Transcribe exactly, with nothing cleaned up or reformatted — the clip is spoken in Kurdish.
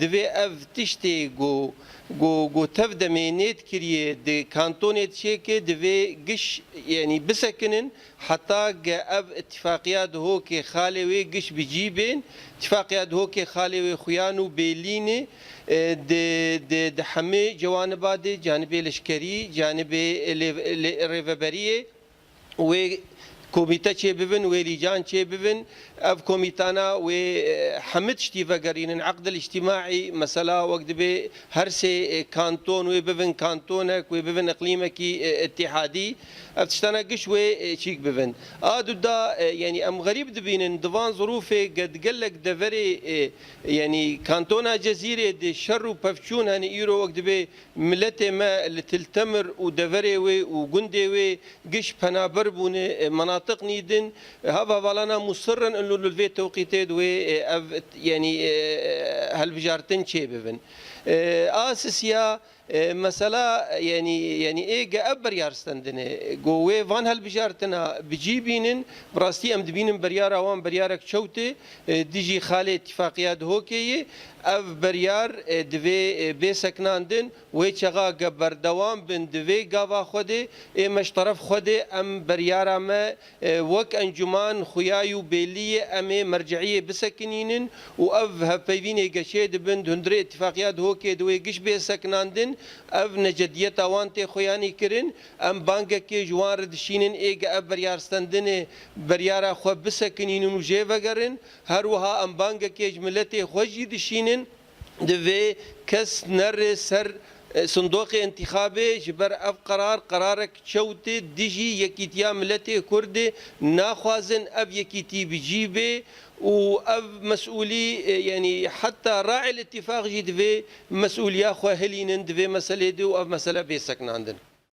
Divê ev tiştê ku, ku, ku tev demê nêt kiriye di kantonê çêke, divê giş, yanî bisekinin, heta ge ev îtifaqiya Dihokê xalê wê giş bi cî bên. Îtifaqiya Dihokê xalê wê xuyan û bêlî ne, e, di, di, di hemî cewaniba de, canibê leşkerî, canibê lê, lê, rêveberiyê, wê komîte çêbibin, wê lîcan çêbibin. Ev komîtana wê, e, hemî tiştî vegerînin, eqdil îctîmaî, mesela wek dibê her sê, e, kanton wê bibin kantonek, wê bibin iqlîmekî, e, îtîhadî. Ev tiştana giş wê, e, çîk bibin. A du da, e, yanî em xerîb dibînin, di van zirûfê ge-, gelek deverê, e, yanî kantona Cezîrê de şer û pevçûn hene, îro wek dibê miletê me li Til Temir û deverê wê û gundê wê giş penaber bûne, e, menatiq nîdin. Hev hevalana musir in, û li vê tewqîtê di wê, e, ev, yanî, e, hilbijartin çêbibin. E, a sisiya, e, mesela, yanî, yanî ê ge ev biryar stendine, go wê van hilbijartina bi cî bînin, bi rastî em dibînin biryara wan biryarek çewt e, e, dijî xalê Îtîfaqiya Dihokê ye. Ev biryar, e, divê, e, bê sekinandin. Wê çaxa ge berdewam bin di vê gava xwe de, ê me ji teref xwe de em biryara me, e, wek encûman xuyayî û bêlî ye, em ê merciyê bisekinînin û ev hevpeyvînê ge çêdibin di hundirê Îtîfaqiya Dihokê de wê giş bê sekinandin, ev necediyeta wan tê xuyanî kirin. Em bangekê ji wan re dişînin, ê ge ev biryar stendinê biryara xwe bisekinînin û jê vegerin. Her wiha em bangekê ji miletê xwe jî dişînin. Divê kes nere ser, e, sindoqê întîxabê, ji ber ev qerar, qerarek çewt e dijî yekîtiya miletê Kurd e. Naxwazin ev yekîtî bi cî bê û ev mesûlî, e, yanî heta Raîl Îtîfaq jî divê mesûliya xwe hilînin di vê meselê de û ev mesele bê sekinandin.